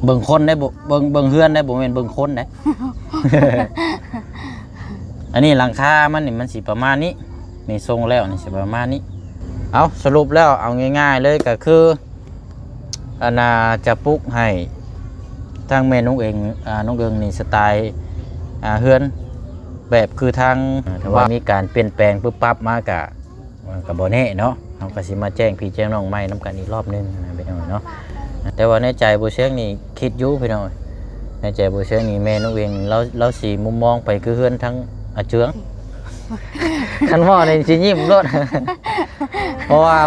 ເບິ່ງຄົນໄດ້ບໍ່ ເບິ່ງ ເບິ່ງເຮືອນໄດ້ ບໍ່ແມ່ນເບິ່ງຄົນໄດ້. ອັນນີ້ຫຼັງຄາມັນນີ້ ມັນຊິປະມານນີ້ ນີ້ຊົງແລ້ວນີ້ຊິປະມານນີ້. ເອົາ ສະຫຼຸບແລ້ວ ເອົາງ່າຍໆເລີຍກໍຄື ອັນນ່າ ຈະປຸກໃຫ້ທາງແມ່ນ້ອງເອງ ອ່າ ນ້ອງເອີງນີ້ ສະໄຕ ອ່າ ເຮືອນແບບຄືທາງ ອ່າ ຖ້າວ່າມີການປ່ຽນແປງປຶບປັບມາກະ ມັນກໍບໍ່ແນ່ເນາະ ເຮົາກໍຊິມາແຈ້ງພີ່ແຈ້ງນ້ອງໃໝ່ນຳກັນອີກລອບໜຶ່ງນະພີ່ນ້ອງເນາະ. ແຕ່ວ່າໃນໃຈບໍ່ຊຽງນີ້ຄິດຢູ່ພີ່ນ້ອງ ໃນໃຈບໍ່ຊຽງນີ້ແມ່ນ້ອງເອງ ລາວ ລາວຊິມຸມມອງໄປຄືເຮືອນທາງອາເຈືອງ ຄັນເວົ້ານີ້ຊິຍິ້ມໂລດ ເພາະວ່າ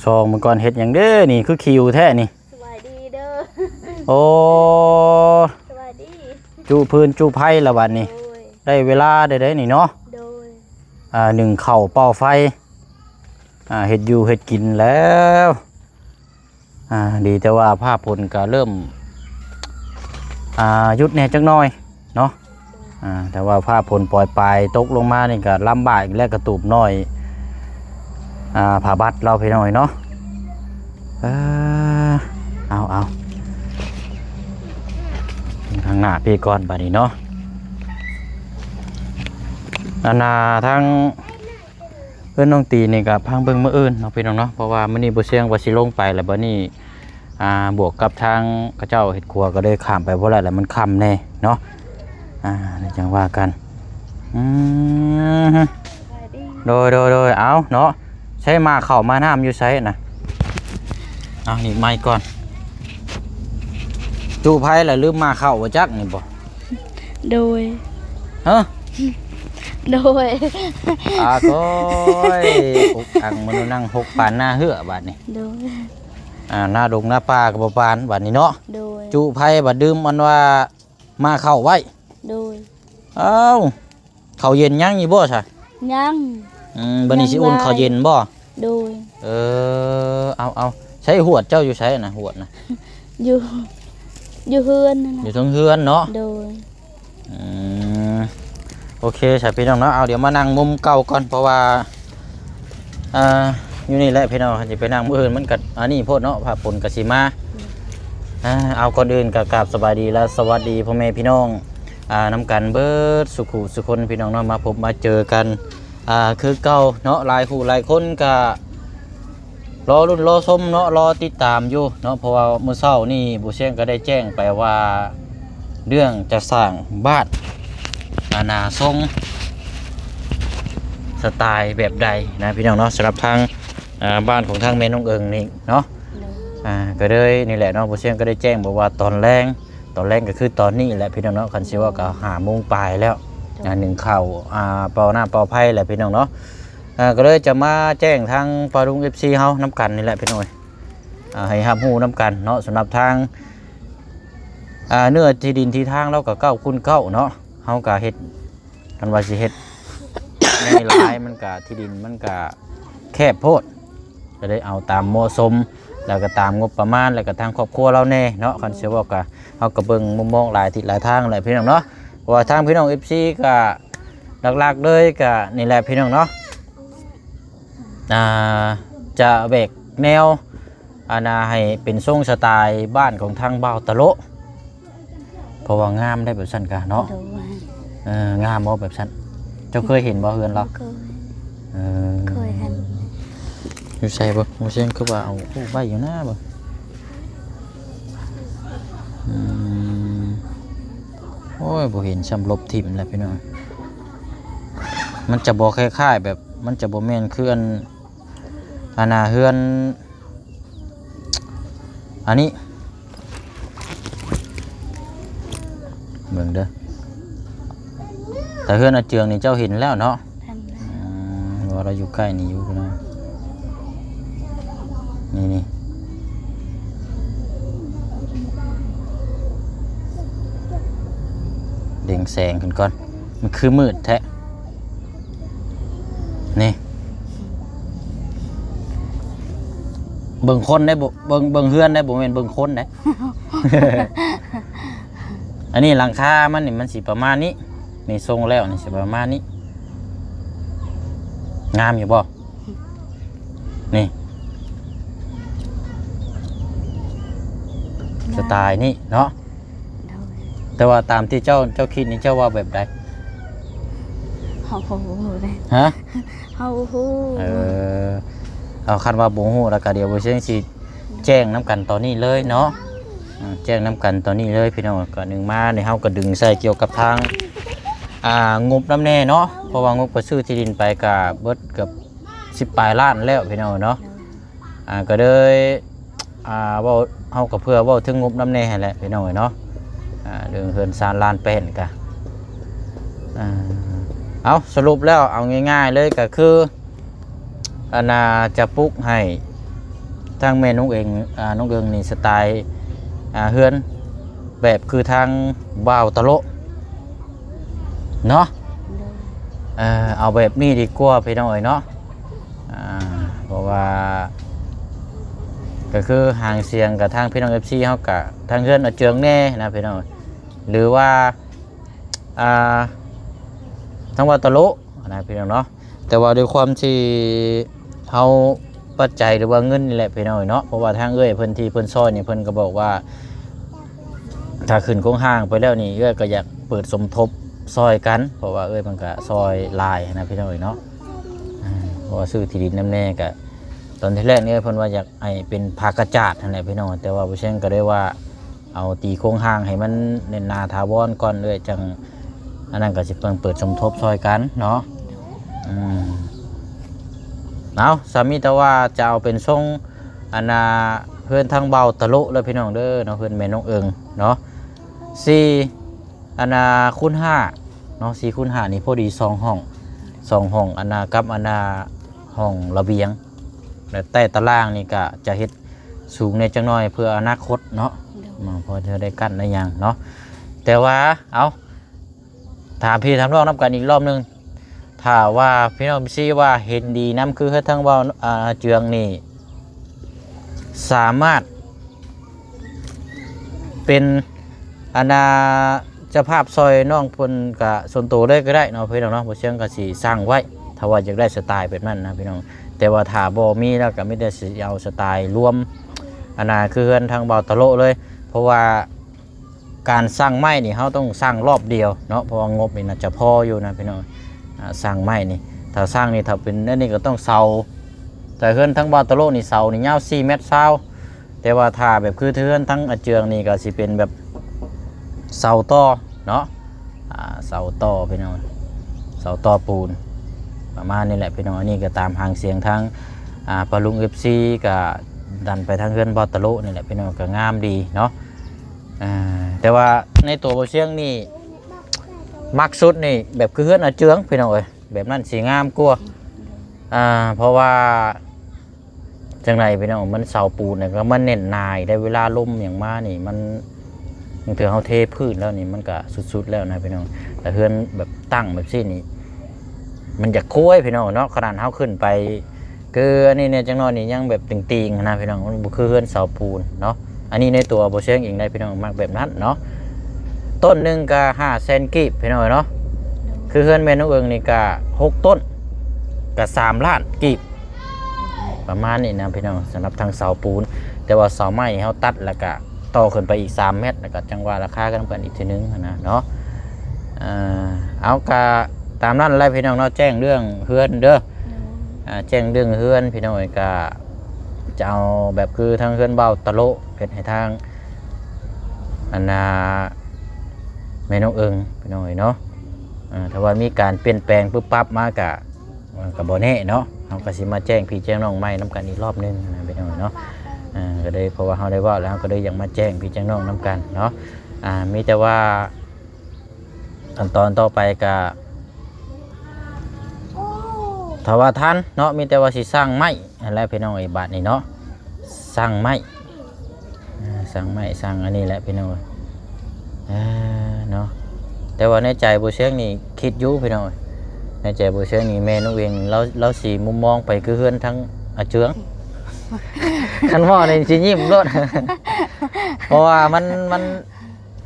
ຊອງມັນກ່ອນ ເຮັດຫຍັງເດ້ນີ້ ຄືຂິວແທ້ນີ້? ສະບາຍດີເດີ. ໂອ້ ສະບາຍດີ. ຈຸຟືນຈຸໄຟລະບັດນີ້. ໂດຍ. ໄດ້ເວລາໄດ້ ໄດ້ນີ້ເນາະ. ໂດຍ. ອ່າ ໜຶ້ງເຂົ້າເປົ່າໄຟ ອ່າ ເຮັດຢູ່ເຮັດກິນແລ້ວ. ອ່າ ດີແຕ່ວ່າຟ້າຝົນກໍເລີ່ມ ອ່າ ຢຸດແດ່ຈັກໜ່ອຍເນາະ. ອ່າ ແຕ່ວ່າຟ້າຝົນປອຍປາຍຕົກລົງມານີ້ກໍລຳບາກອີກແລ້ວ ກະຕູບນ້ອຍ ອ່າ ຜ້າບັດລາວພີ່ນ້ອງເນາະ. ເອີ ເອົາ ເອົາ ທາງໜ້າພີ້ກ່ອນບາດນີ້ເນາະ. ອັນນ່າ ທາງ ເຮືອນນ້ອງຕີນີ້ກໍພັງເບິ່ງມື້ອື່ນເນາະພີ່ນ້ອງເນາະ ເພາະວ່າມື້ນີ້ບໍ່ຊຽງວ່າຊິລົງໄປ ແລ້ວບັດນີ້ ອ່າ ບວກກັບທາງເຂົາເຈົ້າເຮັດຄົວກໍເລີຍຂ້າມໄປບໍ່ໄດ້ ແລ້ວມັນຄ່ຳແດ່ເນາະ. ອ່າ ແລ້ວຈັ່ງວ່າກັນ. ອືມ ສະບາຍດີ. ໂດຍ ໂດຍ ໂດຍ. ເອົາເນາະ ໃຊ້ໝາເຂົ້າໝານ້ຳຢູ່ໃສນະ? ເອົາ ນີ້ໄມກ່ອນ ຈຸໄຟແລ້ວລືມໝາເຂົ້າບໍ່ຈັກນີ້ບໍ່? ໂດຍ. ຮະ? ໂດຍ. ອາໂກຍ ອົກອັ່ງມະນຸນັງ ຫົກປານໜ້າເຫືອບາດນີ້. ໂດຍ. ອ່າ ໜ້າດົງໜ້າປ່າກໍບໍ່ປານບາດນີ້ເນາະ. ໂດຍ. ຈຸໄຟບາດດື່ມອັນວ່າໝາເຂົ້າໄວ້. ໂດຍ. ເອົ້າ ເຂົ້າເຢັນຍັງຢູ່ບໍ່ຊະ? ຍັງ. ອືມ ບັດນີ້ຊິອຸ່ນເຂົ້າເຢັນບໍ່? ໂດຍ. ເອີ ເອົາ ເອົາ ໃຊ້ຫວດເຈົ້າຢູ່ໃສນະ ຫວດນະ? ຢູ່ ຢູ່ເຮືອນນັ້ນແຫຼະ. ຢູ່ເທິງເຮືອນເນາະ? ໂດຍ. ອືມ ໂອເຄຊະພີ່ນ້ອງເນາະ ເອົາ ດຽວມານັ່ງມຸມເກົ່າກ່ອນ ເພາະວ່າ ອ່າ ຢູ່ນີ້ແຫຼະພີ່ນ້ອງ ຄັນຊິໄປນັ່ງມື້ອື່ນມັນກໍອັນນີ້ໂພດເນາະ ຟ້າຝົນກໍຊິມາ. ອ່າ ເອົາ ກ່ອນອື່ນກໍກາບສະບາຍດີ ແລະ ສະຫວັດດີພໍ່ແມ່ພີ່ນ້ອງ ອ່າ ນຳກັນເບິດສູ່ຄູ່ສູ່ຄົນພີ່ນ້ອງເນາະ ມາພົບມາເຈີກັນ ອ່າ ຄືເກົ່າເນາະ. ຫຼາຍຄູ່ຫຼາຍຄົນກໍລໍລຸ້ນລໍຊົມເນາະ ລໍຕິດຕາມຢູ່ເນາະ ເພາະວ່າມື້ເຊົ້ານີ້ບໍ່ຊຽງກໍໄດ້ແຈ້ງໄປວ່າ ເລື່ອງຈະສ້າງບ້ານ ອາ ນາຊົງສະໄຕແບບໃດນະພີ່ນ້ອງເນາະ ສຳລັບທາງ ອ່າ ບ້ານຂອງທາງແມ່ນ້ອງເອີງນີ້ເນາະ. ໂດຍ. ອ່າ ກໍເລີຍນີ້ແຫຼະເນາະ ບໍ່ຊຽງກໍໄດ້ແຈ້ງບອກວ່າຕອນແລງ ຕອນແລງກໍຄືຕອນນີ້ແຫຼະພີ່ນ້ອງເນາະ ຄັນຊິເວົ້າກໍຫ້າໂມງປາຍແລ້ວ. ໂດຍ. ອ່າ ໜຶ້ງເຂົ້າ ອ່າ ເປົ່ານ້ຳເປົ່າໄຟແຫຼະພີ່ນ້ອງເນາະ. ອ່າ ກໍເລີຍຈະມາແຈ້ງທາງປ້າລຸງ ເອັຟຊີ ເຮົານຳກັນນີ້ແຫຼະພີ່ນ້ອງເອີຍ ອ່າ ໃຫ້ຮັບຮູ້ນຳກັນເນາະ ສຳລັບທາງ ອ່າ ເນື້ອທີ່ດິນທີ່ທາງລາວກໍເກົ້າຄູນເກົ້າເນາະ ເຮົາກໍເຮັດ ຄັນວ່າຊິເຮັດໃຫຍ່ຫຼາຍ ມັນກະ ທີ່ດິນມັນກະແຄບໂພດ ກໍໄດ້ເອົາຕາມເໝາະສົມ ແລ້ວກໍຕາມງົບປະມານ ແລ້ວກໍທາງຄອບຄົວລາວແດ່ເນາະ. ຄັນຊິເວົ້າກະ ເຮົາກໍເບິ່ງມຸມມອງຫຼາຍທິດຫຼາຍທາງແຫຼະພີ່ນ້ອງເນາະ ເພາະວ່າທາງພີ່ນ້ອງ ເອັຟຊີ ກະຫຼັກໆເລີຍກະນີ້ແຫຼະພີ່ນ້ອງເນາະ ອ່າ ຈະແບກແນວ ອັນນ່າ ໃຫ້ເປັນຊົງສະໄຕບ້ານຂອງທາງບ່າວຕະໂລະ ເພາະວ່າງາມໄດ໋ແບບຊັ້ນກະເນາະ. ໂດຍ. ເອີ ງາມບໍ່ແບບຊັ້ນ? ເຈົ້າເຄີຍເຫັນບໍ່ເຮືອນລາວ? ເຄີຍ. ເອີ ເຄີຍເຫັນ. ຢູ່ໃສບໍ່? ບໍ່ຊຽງຄືວ່າເອົາຮູບໄວ້ຢູ່ນະບໍ່? ອືມ ໂອ້ຍ ບໍ່ເຫັນຊ້ຳ ລົບຖິ້ມແລ້ວພີ່ນ້ອງ. ມັນຈະບໍ່ຄ້າຍໆແບບ ມັນຈະບໍ່ແມ່ນຄືອັນ ອັນນ່າ ເຮືອນ ອັນນີ້ ເບິ່ງເດີ ແຕ່ເຮືອນອາເຈືອງນີ້ເຈົ້າເຫັນແລ້ວເນາະ? ເຫັນແລ້ວ. ອືມ ວ່າລາວຢູ່ໃກ້ນີ້ຢູ່ພີ່ນ້ອງ ນີ້ໆ ເລັ່ງແສງຂຶ້ນກ່ອນ ມັນຄືມືດແທ້. ນີ້ ເບິ່ງຄົນໄດ້ບໍ່ ເບິ່ງ ເບິ່ງເຮືອນໄດ້ ບໍ່ແມ່ນເບິ່ງຄົນໄດ້. ອັນນີ້ຫຼັງຄາມັນນີ້ ມັນຊິປະມານນີ້ ນີ້ຊົງແລ້ວນີ້ຊິປະມານນີ້. ງາມຢູ່ບໍ່? ນີ້ ໂດຍ ສະໄຕລ໌ນີ້ເນາະ. ໂດຍ ແຕ່ວ່າຕາມທີ່ເຈົ້າ ເຈົ້າຄິດນີ້ ເຈົ້າວ່າແບບໃດ? ເຮົາບໍ່ຮູ້ເດ້. ຮະ? ເຮົາບໍ່ຮູ້. ເອີ ເອົາ ຄັນວ່າບໍ່ຮູ້ແລ້ວກໍດຽວບໍ່ເຊິ່ງຊິແຈ້ງນຳກັນຕອນນີ້ເລີຍເນາະ. ອືມ ແຈ້ງນຳກັນຕອນນີ້ເລີຍພີ່ນ້ອງ. ກໍໜຶ່ງມານີ້ເຮົາກໍດຶງໃສ່ກ່ຽວກັບທາງ ອ່າ ງົບນຳແດ່ເນາະ ເພາະວ່າງົບກໍຊື້ທີ່ດິນໄປກໍເບິດເກືອບສິບປາຍລ້ານແລ້ວພີ່ນ້ອງເນາະ. ໂດຍ ອ່າ ກໍເລີຍ ອ່າ ເວົ້າ ເຮົາກໍເພື່ອເວົ້າເຖິງງົບນຳແດ່ຫັ້ນແຫຼະພີ່ນ້ອງເອີຍເນາະ. ອ່າ ເລື່ອງເຮືອນຊານລານແປ້ນກະ ອ່າ ເອົາ ສະຫຼຸບແລ້ວ ເອົາງ່າຍໆເລີຍກໍຄື ອັນນ່າ ຈະປຸກໃຫ້ທາງແມ່ນ້ອງເອງ ອ່າ ນ້ອງເອີງນີ້ ສະໄຕລ໌ ອ່າ ເຮືອນແບບຄືທາງບ່າວຕະໂລະເນາະ. ໂດຍ ເອີ ເອົາແບບນີ້ດີກວ່າພີ່ນ້ອງເອີຍເນາະ. ອ່າ ເພາະວ່າ ກໍຄືຫາງສຽງກັບທາງພີ່ນ້ອງເອັຟຊີເຮົາ ກະທາງເຮືອນອາເຈືອງແດ່ນະພີ່ນ້ອງ ຫຼືວ່າ ອ່າ ທາງວ່າຕະໂລະນະພີ່ນ້ອງເນາະ. ແຕ່ວ່າດ້ວຍຄວາມທີ່ເຮົາປັດໄຈ ຫຼືວ່າເງິນນີ້ແຫຼະພີ່ນ້ອງເນາະ ເພາະວ່າທາງເອື້ອຍເພິ່ນທີ່ເພິ່ນຊ່ອຍນີ້ ເພິ່ນກໍບອກວ່າ ຖ້າຂຶ້ນໂຄງຮ່າງໄປແລ້ວນີ້ ເອື້ອຍກໍຢາກເປີດສົມທົບຊ່ອຍກັນ ເພາະວ່າເອື້ອຍເພິ່ນກໍຊ່ອຍຫຼາຍນະພີ່ນ້ອງເນາະ. ອ່າ ເພາະວ່າຊື້ທີ່ດິນນຳແດ່ ກະຕອນທີແລກນີ້ເພິ່ນວ່າຢາກໃຫ້ເປັນຜາກະຈາດຫັ້ນແຫຼະພີ່ນ້ອງ ແຕ່ວ່າບໍ່ເຊິ່ງກໍໄດ້ວ່າ ເອົາຕີໂຄງຮ່າງໃຫ້ມັນແໜ້ນໜາຖາວອນກ່ອນເອີຍ ຈັ່ງ ອັນນັ້ນກໍຊິເປີດ ເປີດສົມທົບຊ່ອຍກັນເນາະ. ອືມ ເອົາ ສາມີແຕ່ວ່າຈະເອົາເປັນຊົງ ອັນນ່າ ເຮືອນທາງບ່າວຕະໂລະເດີພີ່ນ້ອງເດີເນາະ ເຮືອນແມ່ນ້ອງເອີງເນາະ ສີ່ ອັນນ່າ ຄູນຫ້າເນາະ ສີ່ຄູນຫ້ານີ້ພໍດີສອງຫ້ອງ ສອງຫ້ອງ ອັນນ່າ ກັບ ອັນນ່າ ຫ້ອງລະບຽງ ແລະ ໃຕ້ຕາລ່າງນີ້ກະຈະເຮັດສູງແດ່ຈັກໜ້ອຍເພື່ອອະນາຄົດເນາະ. ໂດຍ ເນາະ ເພື່ອຈະໄດ້ກັ້ນໄດ້ຫຍັງເນາະ. ແຕ່ວ່າ ເອົາ ຖາມພີ່ຖາມນ້ອງນຳກັນອີກລອບໜຶ່ງ ຖ້າວ່າພີ່ນ້ອງເອັຟຊີວ່າເຫັນດີນຳ ຄືເຮືອນທາງບ່າວ ອ່າ ເຈືອງນີ້ ສາມາດ ເປັນ ອັນນ່າ ເຈົ້າພາບຊ່ອຍນ້ອງເພິ່ນກະສ່ວນໂຕເລີຍກໍໄດ້ເນາະ ພີ່ນ້ອງເນາະ. ບໍ່ເຊີງກໍຊິສ້າງໄວ້ ຖ້າວ່າຢາກໄດ້ສະໄຕລ໌ແບບນັ້ນນະພີ່ນ້ອງ. ແຕ່ວ່າຖ້າບໍ່ມີແລ້ວກໍມີແຕ່ຊິເອົາສະໄຕລ໌ລວມ ອັນນ່າ ຄືເຮືອນທາງບ່າວຕະໂລະເລີຍ ເພາະວ່າການສ້າງໄມ້ນີ້ເຮົາຕ້ອງສ້າງລອບດຽວເນາະ ເພາະວ່າງົບນີ້ໜ້າຈະພໍຢູ່ນະພີ່ນ້ອງ. ອ່າ ສ້າງໄມ້ນີ້ ຖ້າສ້າງນີ້ ຖ້າເປັນອັນນີ້ກໍຕ້ອງເສົາ ແຕ່ເຮືອນທາງບ່າວຕະໂລະນີ້ ເສົານີ້ຍາວສີ່ແມັດຊາວ ແຕ່ວ່າຖ້າແບບຄືເຮືອນທາງອາເຈືອງນີ້ກໍຊິເປັນແບບເສົາຕໍ່ເນາະ ອ່າ ເສົາຕໍ່ພີ່ນ້ອງ ເສົາຕໍ່ປູນ ປະມານນີ້ແຫຼະພີ່ນ້ອງ. ອັນນີ້ກໍຕາມຫາງສຽງທາງ ອ່າ ປ້າລຸງເອັຟຊີ ກໍດັນໄປທາງເຮືອນບ່າວຕະໂລະນີ້ແຫຼະພີ່ນ້ອງ ກໍງາມດີເນາະ. ອ່າ ແຕ່ວ່າໃນຕົວບໍ່ຊຽງນີ້ ມັກສຸດນີ້ແບບຄືເຮືອນອາເຈືອງພີ່ນ້ອງເອີຍ ແບບນັ້ນຊິງາມກວ່າ. ອ່າ ເພາະວ່າ ຈັ່ງໃດພີ່ນ້ອງ ມັນເສົາປູນນີ້ກໍມັນແໜ້ນໜາຢູ່ໃດ໋ ເວລາລົມຫຍັງມານີ້ ມັນ ບາງເທື່ອເຮົາເທພື້ນແລ້ວນີ້ ມັນກໍສຸດໆແລ້ວນະພີ່ນ້ອງ. ແຕ່ເຮືອນແບບຕັ້ງແບບຊີ້ນີ້ ມັນຢາກຄົວຍພີ່ນ້ອງເນາະ. ຂະໜາດເຮົາຂຶ້ນໄປ ຄືອັນນີ້ແດ່ຈັກໜ້ອຍນີ້ ຍັງແບບຕິ່ງໆຫັ້ນນະພີ່ນ້ອງ ມັນບໍ່ຄືເຮືອນເສົາປູນເນາະ. ອັນນີ້ໃນຕົວບໍ່ຊຽງເອງໄດ໋ພີ່ນ້ອງ ມັກແບບນັ້ນເນາະ. ຕົ້ນໜຶ່ງກໍຫ້າແສນກີບພີ່ນ້ອງເນາະ. ຄືເຮືອນແມ່ນ້ອງເອີງນີ້ກໍຫົກຕົ້ນ ກໍສາມລ້ານກີບ ປະມານນີ້ນະພີ່ນ້ອງ ສຳລັບທາງເສົາປູນ. ແຕ່ວ່າເສົາໄມ້ເຮົາຕັດ ແລ້ວກະຕໍ່ຂຶ້ນໄປອີກສາມແມັດ ແລ້ວກະຈັ່ງວ່າລາຄາກັນນຳກັນອີກເທື່ອໜຶ່ງຫັ້ນນະເນາະ. ເອົາ ກະຕາມນັ້ນແຫຼະພີ່ນ້ອງເນາະ ແຈ້ງເລື່ອງເຮືອນເດີ. ໂດຍ ອ່າ ແຈ້ງເລື່ອງເຮືອນພີ່ນ້ອງເອີຍ ກະຈະເອົາແບບຄືທາງເຮືອນບ່າວຕະໂລະ ເຮັດໃຫ້ທາງ ອັນນ່າ ແມ່ນ້ອງເອີງພີ່ນ້ອງເອີຍເນາະ. ເອີ ຖ້າວ່າມີການປ່ຽນແປງປຶບປັບມາກະ ເອີ ກໍບໍ່ແນ່ເນາະ ເຮົາກໍຊິມາແຈ້ງພີ່ແຈ້ງນ້ອງໃໝ່ນຳກັນອີກລອບໜຶ່ງນະພີ່ນ້ອງເນາະ. ເອີ ກໍໄດ້ ເພາະວ່າເຮົາໄດ້ເວົ້າແລ້ວ ເຮົາກໍເລີຍຢາກມາແຈ້ງພີ່ແຈ້ງນ້ອງນຳກັນເນາະ. ອ່າ ມີແຕ່ວ່າຂັ້ນຕອນຕໍ່ໄປກໍ ຖ້າວ່າທັນເນາະ ມີແຕ່ວ່າຊິສ້າງໄມ້ຫັ້ນແຫຼະພີ່ນ້ອງເອີຍ ບາດນີ້ເນາະ ສ້າງໄມ້ ອ່າ ສ້າງໄມ້ສ້າງອັນນີ້ແຫຼະພີ່ນ້ອງເອີຍ. ເອີ ເນາະ ແຕ່ວ່າໃນໃຈບໍ່ຊຽງນີ້ຄິດຢູ່ພີ່ນ້ອງເອີຍ ໃນໃຈບໍ່ຊຽງນີ້ແມ່ນ້ອງເອງ ລາວ ລາວຊິມຸມມອງໄປຄືເຮືອນທາງອາເຈືອງ ຄັນເວົ້ານີ້ຊິຍິ້ມໂລດ ເພາະວ່າມັນ ມັນ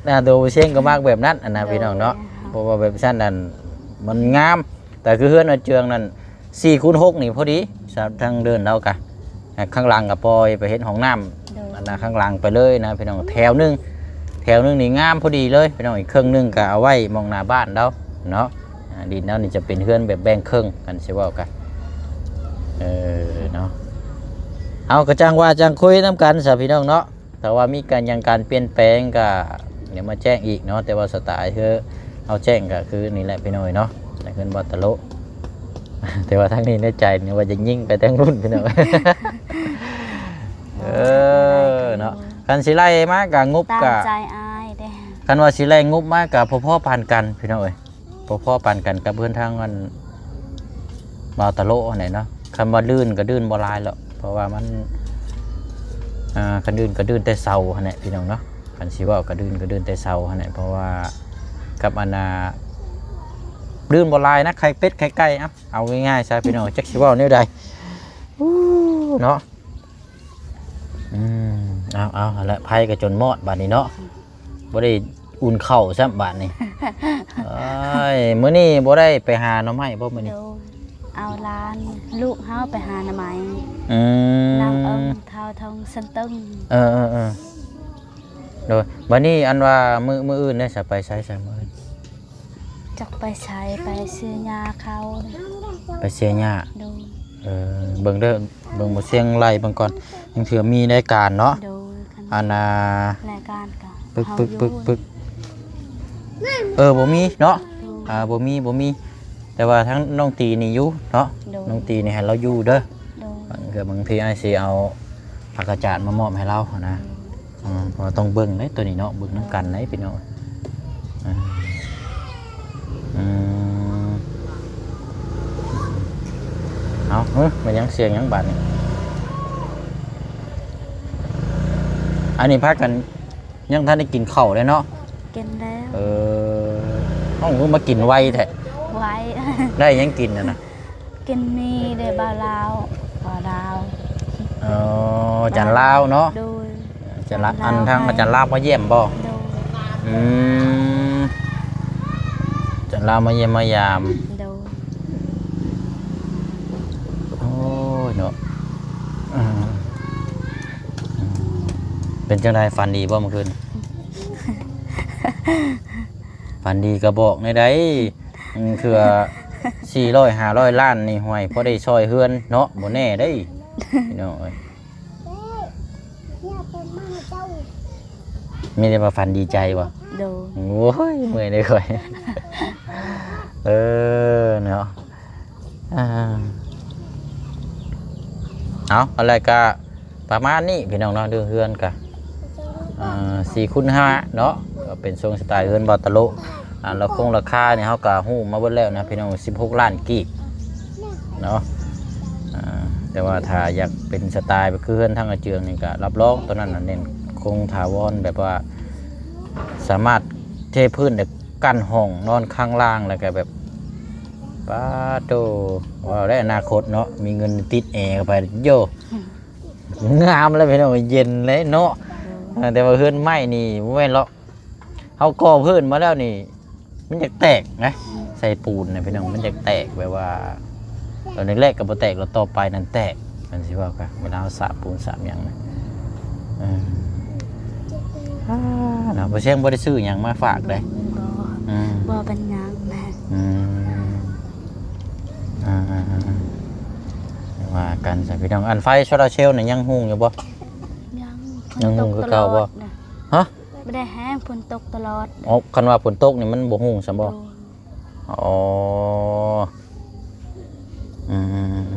ອ່າ ໂຕເຊງກໍມັກແບບນັ້ນຫັ້ນນະ ໂດຍ ພີ່ນ້ອງເນາະ ເພາະວ່າແບບຊັ້ນນັ້ນມັນງາມ ແຕ່ຄືເຮືອນອາເຈືອງນັ້ນ ສີ່ຄູນຫົກນີ້ພໍດີ ທາງເດີ່ນລາວກະ ຂ້າງຫຼັງກໍປ່ອຍໄປເຮັດຫ້ອງນ້ຳ ໂດຍ ອັນນະ ຂ້າງຫຼັງໄປເລີຍນະ ພີ່ນ້ອງ ແຖວໜຶ່ງ ແຖວໜຶ່ງນີ້ງາມພໍດີເລີຍ ພີ່ນ້ອງ ອີກເຄິ່ງໜຶ່ງກໍເອົາໄວ້ໝ່ອງໜ້າບ້ານລາວເນາະ ອ່າ ດິນລາວນີ້ຈະເປັນເຮືອນແບບແບ່ງເຄິ່ງ ຄັນຊິເວົ້າກະ ເອີ ເນາະ ເຮົາກໍຈັ່ງວ່າຈັ່ງຄຸຍນຳກັນຊະ ພີ່ນ້ອງເນາະ ຖ້າວ່າມີການຫຍັງການປ່ຽນແປງກໍດຽວມາແຈ້ງອີກເນາະ ແຕ່ວ່າສະໄຕລ໌ຄືເຮົາແຈ້ງກໍຄືນີ້ແຫຼະ ພີ່ນ້ອງເນາະ ໃນເຮືອນບໍ່ຕະໂລ ແຕ່ວ່າທາງນີ້ໃນໃຈນີ້ວ່າຈະຍິງໄປທາງພຸ້ນ ພີ່ນ້ອງ ເອີ ເນາະ ຄັນຊິໄລ່ມາກໍງົບ ຕາມ ກໍ ໃຈອ້າຍເດ້ ຄັນວ່າຊິໄລ່ງົບມາກໍພໍໆປານກັນ ພີ່ນ້ອງເອີຍ ພໍໆປານກັນກັບເຮືອນທາງອັນບ່າວຕະໂລຫັ້ນແຫຼະເນາະ ຄັນວ່າລື່ນກໍລື່ນບໍ່ຫຼາຍດອກ ເພາະວ່າມັນ ອ່າ ຄັນລື່ນກໍລື່ນແຕ່ເສົາຫັ້ນແຫຼະ ພີ່ນ້ອງເນາະ ຄັນຊິເວົ້າກໍລື່ນກໍລື່ນແຕ່ເສົາຫັ້ນແຫຼະ ເພາະວ່າກັບອັນນ່າ ລື່ນບໍ່ຫຼາຍນະ ໄຂ່ເປັດໄຂ່ໄກ່ ເອົາ ເອົາງ່າຍໆຊະ ພີ່ນ້ອງ ຈັກຊິເວົ້າແນວໃດ ອູ້ ເນາະ ອືມ ເອົາໆ ຫັ້ນແຫຼະ ໄຟກໍຈົນມອດບາດນີ້ເນາະ ບໍ່ໄດ້ອຸ່ນເຂົ້າຊ້ຳບາດນີ້ ເອີຍ ມື້ນີ້ບໍ່ໄດ້ໄປຫາໜໍ່ໄມ້ບໍ່ມື້ນີ້ ໂດຍ ເອົາຫຼານລູກເຮົາໄປຫາໜໍ່ໄມ້ ອືມ ນາງເອີງ ທ້າວທອງສັນຕຶງ ເອີໆໆ ໂດຍ ບາດນີ້ອັນວ່າມື້ ມື້ອື່ນເດ້ ຈະໄປໃສຊະມື້ອື່ນ ຈັກໄປໃສ ໄປເສຍຫຍ້າເຂົາ ໄປເສຍຫຍ້າ ໂດຍ ເອີ ເບິ່ງເດີ ເບິ່ງບໍ່ສຽງໄລ່ເບິ່ງກ່ອນ ຍັງເທື່ອມີລາຍການເນາະ ໂດຍ ອັນນ່າ ລາຍການກໍປຶກ ເຮົາ ປຶກ ຢູ່ ປຶກ ປຶກ ເອີ ບໍ່ມີເນາະ ໂດຍ ອ່າ ບໍ່ມີ ບໍ່ມີ ແຕ່ວ່າທາງນ້ອງຕີນີ້ຢູ່ເນາະ ໂດຍ ນ້ອງຕີນີ້ໃຫ້ລາວຢູ່ເດີ ໂດຍ ບາງເທື່ອບາງທີອ້າຍຊິເອົາຜ້າກະຈາດມາມອບໃຫ້ລາວຫັ້ນນະ ໂດຍ ອືມ ເພາະວ່າຕ້ອງເບິ່ງເດ້ໂຕນີ້ເນາະ ເບິ່ງນຳກັນເດ້ພີ່ນ້ອງ ອືມ ອືມ ເອົາ ເອີ ແມ່ນຫຍັງ ສຽງຫຍັງບາດນີ້ ອັນນີ້ພາກັນ ຍັງທັນໄດ້ກິນເຂົ້າເລີຍເນາະ ກິນແລ້ວ ເອີ ເອົ້າ ຄືມາກິນໄວແທ້ ໄວ ໄດ້ຫຍັງກິນຫັ້ນນະ ກິນໝີ່ເດ້ ບ່າວລາວ ບ່າວລາວ ອໍ ອາຈານລາວເນາະ ໂດຍ ອາຈານລາວ ອັນທາງອາຈານລາວມາຢ້ຽມບໍ່ ໂດຍ ອືມ ອາຈານລາວມາຢ້ຽມມາຢາມ ໂດຍ ໂອ້ຍເນາະ ອືມ ເປັນຈັ່ງໃດ ຝັນດີບໍ່ມື້ຄືນ ຝັນດີກໍບອກແນວໃດ ເທື່ອສີ່ຮ້ອຍຫ້າຮ້ອຍລ້ານນີ້ ຫ້ວຍ ພໍໄດ້ຊ່ອຍເຮືອນເນາະ ບໍ່ແນ່ເດ້ ພີ່ນ້ອງເອີຍ ມີແຕ່ວ່າຝັນດີໃຈບໍ່ ໂດຍ ໂອ້ຍ ເມື່ອຍເດ້ຂ້ອຍ ເອີ ເນາະ ອ່າ ເອົາ ອັນແລກກະປະມານນີ້ພີ່ນ້ອງເນາະ ເລື່ອງເຮືອນກະ ອ່າ ສີ່ຄູນຫ້າເນາະ ກໍເປັນຊົງສະໄຕເຮືອນບ່າວຕະໂລ ອ່າ ລາຄາຄົງລາຄານີ້ເຮົາກະຮູ້ມາເບິດແລ້ວນະພີ່ນ້ອງ ສິບຫົກລ້ານກີບເນາະ ອ່າ ແຕ່ວ່າຖ້າຢາກເປັນສະໄຕແບບຄືເຮືອນທາງອາເຈືອງນີ້ກະຮັບຮອງ ໂຕນັ້ນນະເນັ້ນຄົງຖາວອນ ແບບວ່າສາມາດເທພື້ນໄດ້ ກັ້ນຫ້ອງນອນຂ້າງລ່າງ ແລ້ວກໍແບບ ປາໂຕ ເວົ້າໄດ້ອະນາຄົດເນາະ ມີເງິນຕິດແອເຂົ້າໄປ ໂຢ ງາມແລ້ວພີ່ນ້ອງ ເຢັນເລີຍເນາະ ເອີ ແຕ່ວ່າເຮືອນໄມ້ນີ້ບໍ່ແມ່ນເລາະ ເຮົາກໍ່ພື້ນມາແລ້ວນີ້ ມັນຢາກແຕກນະ ໃສ່ປູນນະພີ່ນ້ອງ ມັນຢາກແຕກ ແບບວ່າ ຕອນແລກໆກໍບໍ່ແຕກ ແລ້ວຕໍ່ໄປນັ້ນແຕກ ມັນຊິເວົ້າກະ ເວລາເຮົາສາບປູນສາບຫຍັງນະ ເອີ ອ່າ ເນາະ ບໍ່ ຊຽງບໍ່ໄດ້ຊື້ຫຍັງມາຝາກເດ້ ບໍ່ ອືມ ບໍ່ເປັນຫຍັງນະ ອືມ ອ່າ ວ່າກັນຊະພີ່ນ້ອງ ອັນໄຟໂຊລາເຊວນີ້ຍັງຮຸ່ງຢູ່ບໍ່ ຍັງ ຍັງຮຸ່ງຄືເກົ່າບໍ່ ຕະຫຼອດນະ ຮະ ບໍ່ໄດ້ແຮງ ຝົນຕົກຕະຫຼອດ ອໍ ຄັນວ່າຝົນຕົກນີ້ມັນບໍ່ຮຸ່ງຊັ້ນບໍ່ ໂດຍ ອໍ ອືມ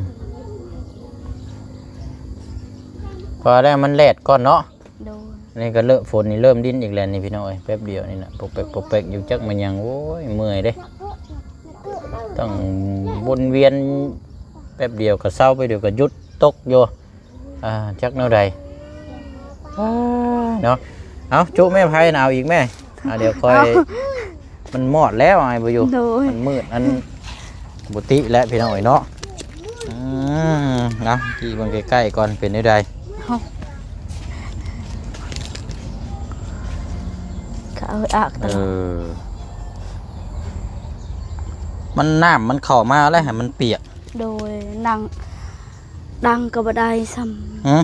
ພໍແລ້ວ ມັນແດດກ່ອນເນາະ ໂດຍ ນີ້ກໍເລີ່ມ ຝົນນີ້ເລີ່ມດິນອີກແລ້ວນີ້ພີ່ນ້ອງເອີຍ ແປັບດຽວນີ້ນະ ປົກແປັກ ປົກແປັກ ຢູ່ຈັກແມ່ນຫຍັງ ໂອ້ຍ ເມື່ອຍເດ້ ຕ້ອງວົນວຽນ ແປັບດຽວກໍເຊົາ ແປັບດຽວກໍຢຸດຕົກຢູ່ ອ່າ ຈັກແນວໃດ ອ່າ ເນາະ ເອົາ ຈຸແມ່ ໄຜນະ ເອົາອີກແມ່ ອ່າ ດຽວຄ່ອຍ ເອົ້າ ມັນມອດແລ້ວ ອ້າຍບໍ່ຢູ່ ໂດຍ ມັນມືດ ອັນ ບໍ່ຕິແລ້ວພີ່ນ້ອງເອີຍເນາະ ອື ອືມ ເອົາ ຈີ່ເບິ່ງໃກ້ໆກ່ອນ ເປັນແນວໃດ? ເຂົາເອົາອາກຕະຫຼອດ ເອີ ມັນ ນ້ຳມັນເຂົ້າມາແລ້ວໃຫ້ມັນປຽກ. ໂດຍ ນັ່ງ ນັ່ງກໍບໍ່ໄດ້ຊ້ຳ. ຫື?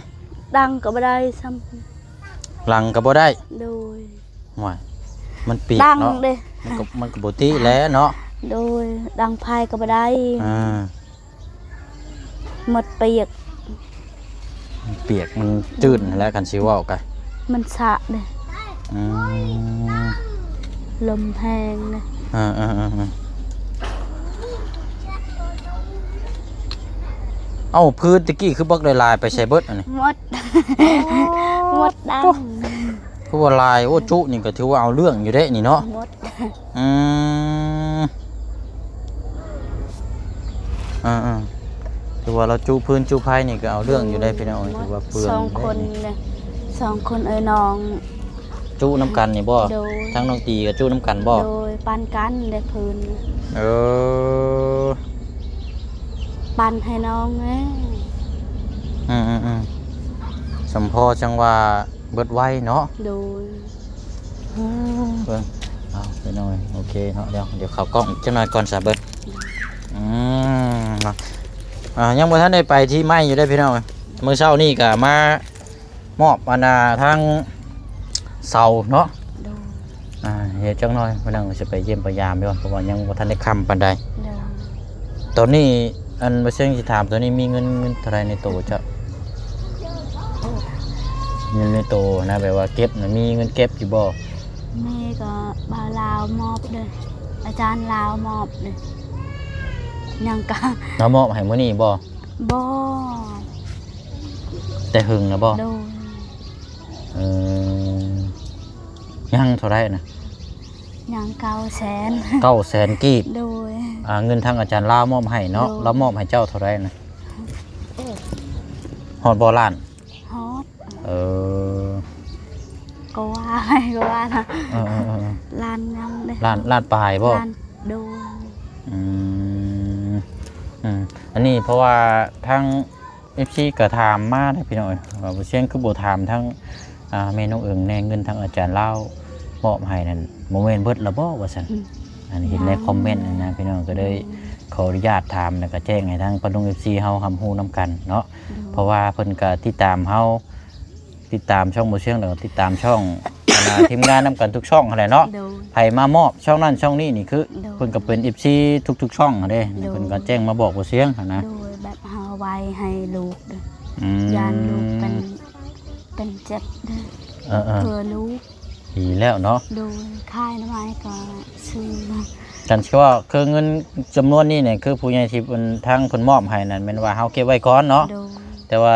ນັ່ງກໍບໍ່ໄດ້ຊ້ຳ. ນັ່ງກໍບໍ່ໄດ້. ໂດຍ. ໂອ້ຍ ມັນປຽກເນາະ ດັງເດ້ ມັນກໍ ມັນກໍບໍ່ຕິແຫຼະເນາະ. ໂດຍ ດັງໄຟກໍບໍ່ໄດ້. ອ່າ ໝົດປຽກ ມັນປຽກ ມັນຈືນຫັ້ນແຫຼະ ຄັນຊິເວົ້າກະ ມັນສະເດ້. ອືມ ລົມແຮງເດ້. ເອີໆໆໆ ເອົ້າ ພື້ນຕະກີ້ຄືບັກຫຼາຍໆ ໄປໃສເບິດອັນນີ້? ໝົດ ໝົດດັງ ໂອ້ ຄືວ່າຫຼາຍ. ໂອ້ ຈຸນີ້ກໍຖືວ່າເອົາເລື່ອງຢູ່ເດ້ນີ້ເນາະ. ໝົດ ອືມ ອ່າໆ ຖືວ່າລາວຈຸພື້ນຈຸໄພນີ້ກໍເອົາເລື່ອງຢູ່ໄດ໋ພີ່ນ້ອງເອີຍ. ຖືວ່າເປືອງ ສອງຄົນເດ້ ສອງຄົນເອີຍນ້ອງ. ຈຸນຳກັນນີ້ບໍ່? ໂດຍ. ທັງນ້ອງຕີກໍຈຸນຳກັນບໍ່? ໂດຍ ປັນກັນເດ້ພື້ນ. ເອີ ປັນໃຫ້ນ້ອງແດ່. ອືມໆໆ ສຳພໍຈັ່ງວ່າເບິດໄວເນາະ. ໂດຍ. ເບິ່ງ ເອົາໄປໜ້ອຍ ໂອເຄເນາະ. ດຽວ ດຽວເຂົ້າກ້ອງຈັກໜ້ອຍກ່ອນຊະເບິ່ງ. ອືມ ເນາະ ອ່າ ຍັງບໍ່ທັນໄດ້ໄປທີ່ໄມ້ຢູ່ເດ້ພີ່ນ້ອງ. ມື້ເຊົ້ານີ້ກໍມາມອບອັນນ່າທາງເສົາເນາະ. ໂດຍ. ອ່າ ເຮັດຈັກໜ້ອຍ ມື້ໜຶ່ງຊິໄປຢ້ຽມໄປຢາມຢູ່ ເພາະວ່າຍັງບໍ່ທັນໄດ້ຄ່ຳປານໃດ. ໂດຍ. ຕອນນີ້ ອັນ ບໍ່ເຊີງຊິຖາມ ຕອນນີ້ມີເງິນ ເງິນເທົ່າໃດໃນໂຕເຈົ້າ? ເງິນໃນໂຕນະ ແບບວ່າເກັບນະ ມີເງິນເກັບຢູ່ບໍ່? ມີ ກໍບ່າວລາວມອບເດ້ ອາຈານລາວມອບເດ້. ຍັງກະ ລາວມອບໃຫ້ມື້ນີ້ບໍ່? ບໍ່ ແຕ່ຫຶງນະບໍ່? ໂດຍ. ເອີ ຍັງເທົ່າໃດນະ? ຍັງເກົ້າແສນ. ເກົ້າແສນກີບ. ໂດຍ. ອ່າ ເງິນທາງອາຈານລາວມອບໃຫ້ເນາະ. ໂດຍ. ລາວມອບໃຫ້ເຈົ້າເທົ່າໃດນະ? ຮອດບໍ່ລ້ານ? ຮອດ. ເອີ ກໍວ່າ ກໍວ່ານະ. ເອີໆໆໆ ລ້ານຍັງເດ້. ລ້ານ ລ້ານປາຍບໍ່? ລ້ານ. ໂດຍ. ອືມ ອືມ ອັນນີ້ເພາະວ່າທາງ ເອັຟຊີ ກໍຖາມມາເດ້ພີ່ນ້ອງເອີຍ ວ່າບໍ່ຊຽງຄືບໍ່ຖາມທາງ ອ່າ ແມ່ນ້ອງເອີງແດ່ ເງິນທາງອາຈານລາວມອບໃຫ້ນັ້ນ ບໍ່ແມ່ນເບິດແລ້ວບໍ່ ວ່າຊັ້ນ. ອືມ ອັນເຫັນໃນຄອມເມັນຫັ້ນນະພີ່ນ້ອງ ກໍເລີຍ ອືມ ຂໍອະນຸຍາດຖາມ ແລ້ວກໍແຈ້ງໃຫ້ທາງປ້າລຸງ ເອັຟຊີ ເຮົາຮັບຮູ້ນຳກັນເນາະ. ໂດຍ. ເພາະວ່າເພິ່ນກໍຕິດຕາມເຮົາ ຕິດຕາມຊ່ອງບໍ່ຊຽງ ແລ້ວກໍຕິດຕາມຊ່ອງ ອັນນ່າ ທີມງານນຳກັນທຸກຊ່ອງຫັ້ນແຫຼະເນາະ. ໂດຍ. ໃຜມາມອບຊ່ອງນັ້ນຊ່ອງນີ້ນີ້ຄື ໂດຍ ເພິ່ນກໍເປັນ ເອັຟຊີ ທຸກໆຊ່ອງຫັ້ນເດ້. ໂດຍ. ເພິ່ນກໍແຈ້ງມາບອກບໍ່ຊຽງຫັ້ນນະ. ໂດຍ. ແບບເຮົາໄວ້ໃຫ້ລູກເດ້. ອືມ. ຢ້ານລູກເປັນ ເປັນເຈັບເດ້. ເອີໆ ເພື່ອລູກ. ດີແລ້ວເນາະ. ໂດຍ. ຂາຍໜໍ່ໄມ້ກໍຊື້. ຄັນຊິວ່າຄືເງິນຈຳນວນນີ້ນີ້ ຄືຜູ້ໃຫຍ່ທີ່ເພິ່ນ ທາງເພິ່ນມອບໃຫ້ນັ້ນ ແມ່ນວ່າເຮົາເກັບໄວ້ກ່ອນເນາະ. ໂດຍ. ແຕ່ວ່າ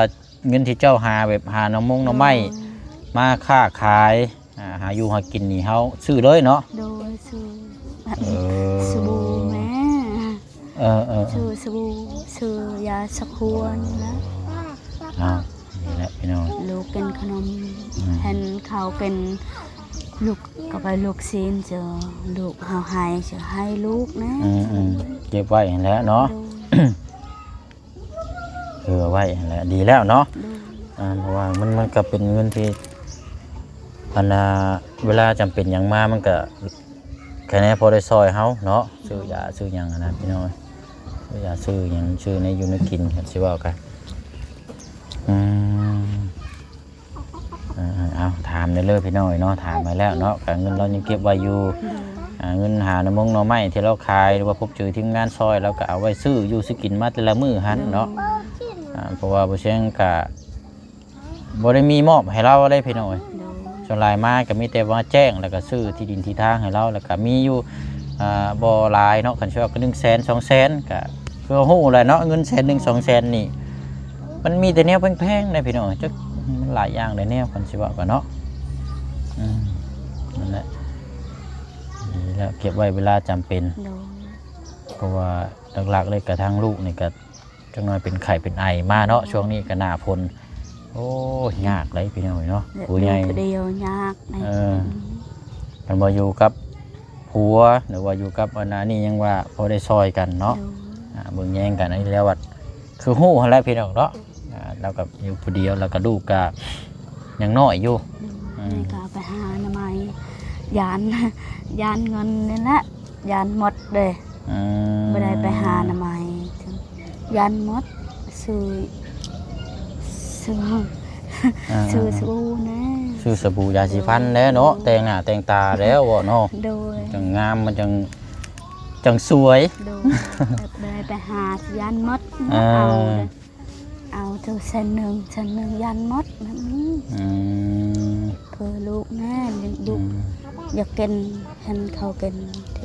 ເງິນທີ່ເຈົ້າຫາ ແບບຫາໜໍ່ມົງໜໍ່ໄມ້ ໂດຍ ມາຄ້າຂາຍ ອ່າ ຫາຢູ່ຫາກິນນີ້ ເຮົາຊື້ເລີຍເນາະ? ໂດຍ ຊື້. ເອີ ສະບູແມ່. ເອີໆໆ ຊື້ສະບູ ຊື້ຢາສະຄວນນະ. ອ້າວ ນີ້ແຫຼະພີ່ນ້ອງ ລູກກິນຂະໜົມ. ອືມ ເຫັນເຂົາກິນ ລູກກໍໄປລູກຊີ້ນ ເຈີລູກເຮົາໃຫ້ ເຈີໃຫ້ລູກນະ. ອືມໆ ເກັບໄວ້ຫັ້ນແຫຼະເນາະ. ໂດຍ. ເອີ ເອົາໄວ້ຫັ້ນແຫຼະ ດີແລ້ວເນາະ. ໂດຍ. ອ່າ ເພາະວ່າມັນ ມັນກໍເປັນເງິນທີ່ ອັນນ່າ ເວລາຈຳເປັນຫຍັງມາ ມັນກໍ ແຄ່ນີ້ພໍໄດ້ຊ່ອຍເຮົາເນາະ. ໂດຍ. ຊື້ຢາຊື້ຫຍັງຫັ້ນນະພີ່ນ້ອງ ຊື້ຢາຊື້ຫຍັງ ຊື້ແນວຢູ່ແນວກິນ ຄັນຊິເວົ້າກັນ. ອືມ. ເອີ ເອົາ ຖາມໄດ້ເລີຍພີ່ນ້ອງເອີຍເນາະ ຖາມມາແລ້ວເນາະ. ກະເງິນລາວຍັງເກັບໄວ້ຢູ່. ໂດຍ. ອ່າ ເງິນຫາໜໍ່ມົງໜໍ່ໄມ້ທີ່ລາວຂາຍ ຫຼືວ່າພົບເຈີທີມງານຊ່ອຍ ລາວກະເອົາໄວ້ຊື້ຢູ່ຊື້ກິນມາແຕ່ລະມື້ຫັ້ນເນາະ. ໂດຍ. ອ່າ ເພາະວ່າບໍ່ຊຽງກະບໍ່ໄດ້ມີມອບໃຫ້ລາວເດ້ພີ່ນ້ອງເອີຍ. ໂດຍ. ສ່ວນຫຼາຍມາກະມີແຕ່ວ່າແຈ້ງ ແລ້ວກະຊື້ທີ່ດິນທີ່ທາງໃຫ້ລາວ ແລ້ວກະມີຢູ່ ອ່າ ບໍ່ຫຼາຍເນາະ ຄັນຊິວ່າກະໜຶ່ງແສນ ສອງແສນ ກະ ຄືຮູ້ແຫຼະເນາະ ເງິນແສນໜຶ່ງ ສອງແສນນີ້ ມັນມີແຕ່ແນວແພງໆເດ້ພີ່ນ້ອງ ຈັກ ມັນຫຼາຍຢ່າງຫຼາຍແນວ ຄັນຊິເວົ້າກັນເນາະ. ອືມ ນັ້ນແຫຼະ ດີແລ້ວ ເກັບໄວ້ເວລາຈຳເປັນ. ໂດຍ. ເພາະວ່າຫຼັກໆເລີຍກະທາງລູກນີ້ກະ ຈັກໜ້ອຍເປັນໄຂ້ເປັນໄອມາເນາະ. ໂດຍ. ຊ່ວງນີ້ກະໜ້າຝົນ ໂອ້ຍ ຍາກເດ້ພີ່ນ້ອງເນາະ. ແລະ ຜູ້ໃຫຍ່ ຢູ່ຜູ້ດຽວຍາກເດ້. ເອີ ອືມ ຄັນວ່າຢູ່ກັບຜົວ ຫຼືວ່າຢູ່ກັບອັນນັ້ນນີ້ ຍັງວ່າພໍໄດ້ຊ່ອຍກັນເນາະ. ໂດຍ. ອ່າ ເບິ່ງແຍງກັນ ອັນນີ້ແລ້ວບັດ ຄືຮູ້ຫັ້ນແຫຼະພີ່ນ້ອງເນາະ ອ່າ ລາວກໍຢູ່ຜູ້ດຽວ ແລ້ວກໍລູກກໍຍັງນ້ອຍຢູ່ ອືມ ແມ່ກໍເອົາໄປຫາໜໍ່ໄມ້ ຢ້ານ ຢ້ານເງິນນີ້ແຫຼະ ຢ້ານໝົດເດ້ ອືມ ບໍ່ໄດ້ໄປຫາໜໍ່ໄມ້ ຢ້ານໝົດ ຊື້ ຊື້ ອ່າ ຊື້ສະບູແດ່ ຊື້ສະບູ ຢາສີຟັນແດ່ເນາະ ແຕ່ງໜ້າແຕ່ງຕາແລ້ວເນາະ ໂດຍ ຈັ່ງງາມ ມັນຈັ່ງ ຈັ່ງສວຍ ໂດຍ ແບບບໍ່ໄດ້ໄປຫາ ຢ້ານໝົດ ເອົາເດີ ເອົາເທື່ອເຊັນໜຶ່ງ ເຊັນໜຶ່ງຢ້ານໝົດ ແບບນີ້ ອືມ ເພື່ອລູກແນ່ ລູກ ອືມ ຢາກກິນ ເຫັນເຂົາກິນ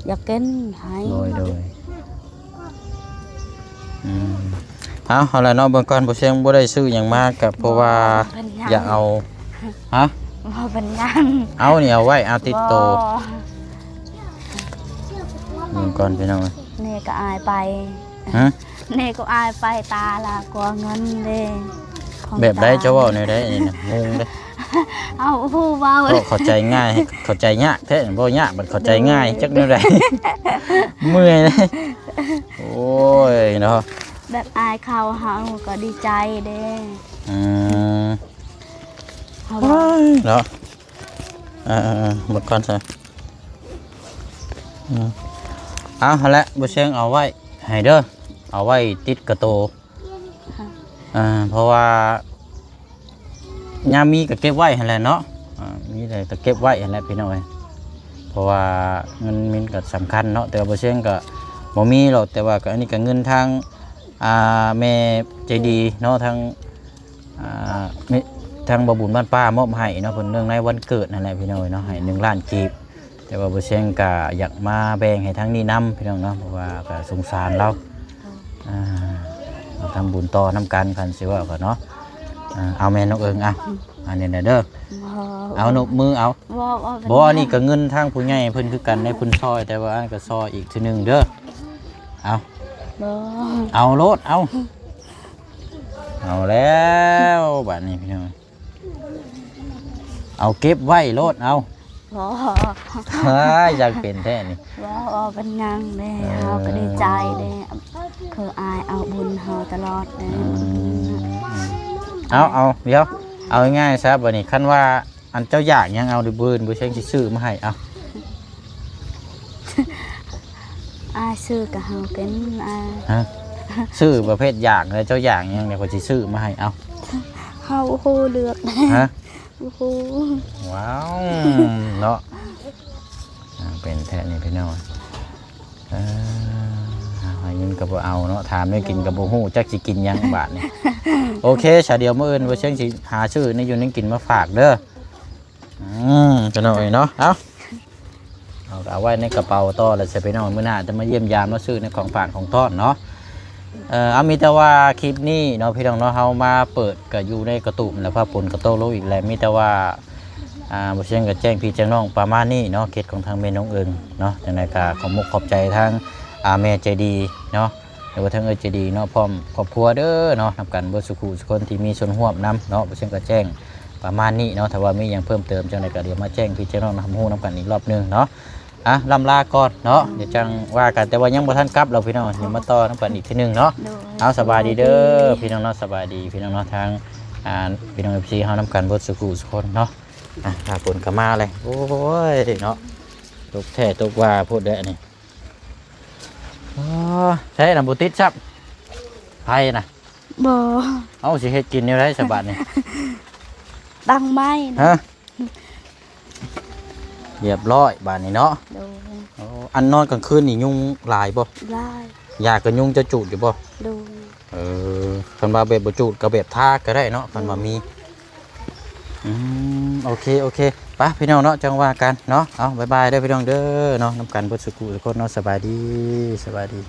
ຢາກກິນໃຫ້ ໂດຍ ໂດຍ ອືມ ເອົາ ເອົາລະເນາະ ເບິ່ງກ່ອນ ບໍ່ຊຽງບໍ່ໄດ້ຊື້ຫຍັງມາ ກໍເພາະວ່າ ບໍ່ເປັນຫຍັງ ຢາກເອົາ ຮະ ບໍ່ເປັນຫຍັງ ເອົານີ້ເອົາໄວ້ ເອົາຕິດໂຕ ບໍ່ ເບິ່ງກ່ອນພີ່ນ້ອງ ແນ່ກໍອາຍໄປ ຮະ ແນ່ກໍອາຍໄປ ຕາລະ ກົວເງິນເດ້ ຂອງ ແບບໃດ ຕາ ເຈົ້າເວົ້າແນວໃດນີ້ນະ ງົງເດ້ ເອົາ ຮູ້ເວົ້າ ເວົ້າເຂົ້າໃຈງ່າຍ ເຂົ້າໃຈຍາກແທ້ ເວົ້າຍາກບັດເຂົ້າໃຈງ່າຍ ໂດຍ ຈັກແນວໃດ ເມື່ອຍເດ້ ໂອ້ຍເນາະ ແບບອາຍເຂົາ ເຮົາກໍດີໃຈເດ້ ອືມ ເຮົາ ເນາະ ເອີໆໆ ເບິ່ງກ່ອນຊະ ອືມ ເອົາຫັ້ນແຫຼະ ບໍ່ຊຽງເອົາໄວ້ໃຫ້ເດີ ເອົາໄວ້ຕິດກະໂຕ ອ່າ ເພາະວ່າຍາມມີກໍເກັບໄວ້ຫັ້ນແຫຼະເນາະ ອ່າ ມີແຕ່ກໍເກັບໄວ້ຫັ້ນແຫຼະພີ່ນ້ອງເອີຍ ເພາະວ່າເງິນມັນກໍສຳຄັນເນາະ ແຕ່ວ່າບໍ່ຊຽງກໍບໍ່ມີຫຼອກ ແຕ່ວ່າກໍ ອັນນີ້ກໍເງິນທາງ ອ່າ ແມ່ໃຈດີເນາະ ທາງ ອ່າ ມີ ທາງບໍ່ບຸນບ້ານປ້າມອບໃຫ້ເນາະ ເພິ່ນເນື່ອງໃນວັນເກີດຫັ້ນແຫຼະພີ່ນ້ອງເອີຍເນາະ ໃຫ້ໜຶ່ງລ້ານກີບ ແຕ່ວ່າບໍ່ຊຽງກະຢາກມາແບ່ງໃຫ້ທາງນີ້ນຳພີ່ນ້ອງເນາະ ເພາະວ່າກະສົງສານລາວ ອ່າ ມາທຳບຸນຕໍ່ນຳກັນ ຄັນຊິເວົ້າກັນເນາະ ອ່າ ເອົາແມ່ນ້ອງເອີງ ເອົາ ອັນນີ້ນະເດີ ບໍ່ ເອົາ ນົບມືເອົາ ບໍ່ ບໍ່ເປັນຫຍັງ ບໍ່ ອັນນີ້ກະເງິນທາງຜູ້ໃຫຍ່ເພິ່ນຄືກັນເດ້ ເພິ່ນຊ່ອຍ ແຕ່ວ່າອັນກະຊ່ອຍອີກເທື່ອໜຶ່ງເດີ ເອົາ ບໍ່ ເອົາໂລດ ເອົາ ເອົາແລ້ວບາດນີ້ພີ່ນ້ອງ ເອົາເກັບໄວ້ໂລດ ເອົາ ບໍ່ ເຮີ້ຍ ຢາກເປັນແທ້ນີ້ ບໍ່ ບໍ່ເປັນຫຍັງເດ້ ເອີ ເຮົາກໍດີໃຈເດ້ ຄືອ້າຍເອົາບຸນເຮົາຕະຫຼອດເດ້ ອືມ ເອົາ ເອົາ ດຽວ ເອົາງ່າຍໆຊະ ບາດນີ້ ຄັນວ່າ ອັນເຈົ້າຢາກຫຍັງ ເອົາ ດຽວມື້ອື່ນ ບໍ່ຊຽງຊິຊື້ມາໃຫ້ ເອົາ ອ້າຍຊື້ກໍເຮົາກິນ ອ້າຍ ຮະ ຊື້ປະເພດຢາກ ແລ້ວເຈົ້າຢາກຫຍັງ ດຽວຂ້ອຍຊິຊື້ມາໃຫ້ ເອົາ ເຮົາບໍ່ຮູ້ເລືອກ ຮະ ບໍ່ຮູ້ ວ້າວ ເນາະ ອ່າ ເປັນແທ້ນີ້ພີ່ນ້ອງ ເອີ ໃຫ້ເງິນກໍບໍ່ເອົາເນາະ ຖາມແນວກິນກໍບໍ່ຮູ້ຈັກຊິກິນຫຍັງບາດນີ້ ໂອເຄ ຊະ ດຽວມື້ອື່ນບໍ່ຊຽງຊິຫາຊື້ແນວຢູ່ແນວກິນມາຝາກເດີ ອືມ ພີ່ນ້ອງເອີຍເນາະ ເອົາ ເອົາ ເອົາໄວ້ໃນກະເປົາຕໍ່ ແລ້ວຊະພີ່ນ້ອງ ມື້ໜ້າຈະມາຢ້ຽມຢາມ ມາຊື້ໃນຂອງຝາກຂອງຕ້ອນເນາະ ເອີ ເອົາ ມີແຕ່ວ່າຄລິບນີ້ເນາະ ພີ່ນ້ອງເນາະ ເຮົາມາເປີດກະຢູ່ໃນກະຕຸ່ມ ແລ້ວຟ້າຝົນກະຕົກລົງອີກແລ້ວ ມີແຕ່ວ່າ ອ່າ ບໍ່ຊຽງກະແຈ້ງພີ່ແຈ້ງນ້ອງປະມານນີ້ເນາະ ເຂດຂອງທາງແມ່ນ້ອງເອີງເນາະ ຈັ່ງໃດກະຂອບມຸກຂອບໃຈທາງ ອ່າ ແມ່ໃຈດີເນາະ ຫຼືວ່າທາງເອື້ອຍໃຈດີເນາະ ພ້ອມຄອບຄົວເດີເນາະ ນຳກັນເບິດສູ່ຄູ່ສູ່ຄົນທີ່ມີສ່ວນຮ່ວມນຳເນາະ ບໍ່ຊຽງກະແຈ້ງ ປະມານນີ້ເນາະ ຖ້າວ່າມີຫຍັງເພີ່ມເຕີມຈັ່ງໃດກໍດຽວມາແຈ້ງພີ່ແຈ້ງນ້ອງຮັບຮູ້ນຳກັນອີກລອບໜຶ່ງເນາະ ອ່ະ ລ່ຳລາກ່ອນເນາະ ໂດຍ ດຽວຈັ່ງວ່າກັນ ແຕ່ວ່າຍັງບໍ່ທັນກັບດອກພີ່ນ້ອງ ດຽວມາຕໍ່ນຳກັນອີກເທື່ອໜຶ່ງເນາະ ໂດຍ ເອົາ ສະບາຍດີເດີ ສະບາຍດີ ພີ່ນ້ອງເນາະ ສະບາຍດີພີ່ນ້ອງເນາະ ທາງ ອ່າ ພີ່ນ້ອງ ເອັຟຊີ ເຮົານຳກັນເບິດສູ່ຄູ່ສູ່ຄົນເນາະ ອ່ະ ຟ້າຝົນກໍມາແລ້ວ ໂອ້ຍ ເນາະ ຕົກແທ້ຕົກວ່າໂພດແຫຼະນີ້ ອໍ ໃຊ້ນຳບໍ່ຕິດຊ້ຳ ໄຟນະ ບໍ່ ເອົ້າ ຊິເຮັດກິນແນວໃດສະບາດນີ້ ຕັ້ງໄມ້ນະ ຮະ ຮຽບຮ້ອຍບາດນີ້ເນາະ ໂດຍ ໂອ້ ອັນນອນກາງຄືນນີ້ຍຸງຫຼາຍບໍ່ ຫຼາຍ ຢາກັນຍຸງຈະຈູດຢູ່ບໍ່ ໂດຍ ເອີ ຄັນວ່າແບບບໍ່ຈູດກໍແບບທາກໍໄດ້ເນາະ ຄັນວ່າມີ ອືມ ໂອເຄ ໂອເຄ ໄປພີ່ນ້ອງເນາະ ຈັ່ງວ່າກັນເນາະ ເອົາ ບາຍບາຍເດີພີ່ນ້ອງເດີເນາະ ນຳກັນເບິດສູ່ຄູ່ສູ່ຄົນເນາະ ສະບາຍດີ ສະບາຍດີ.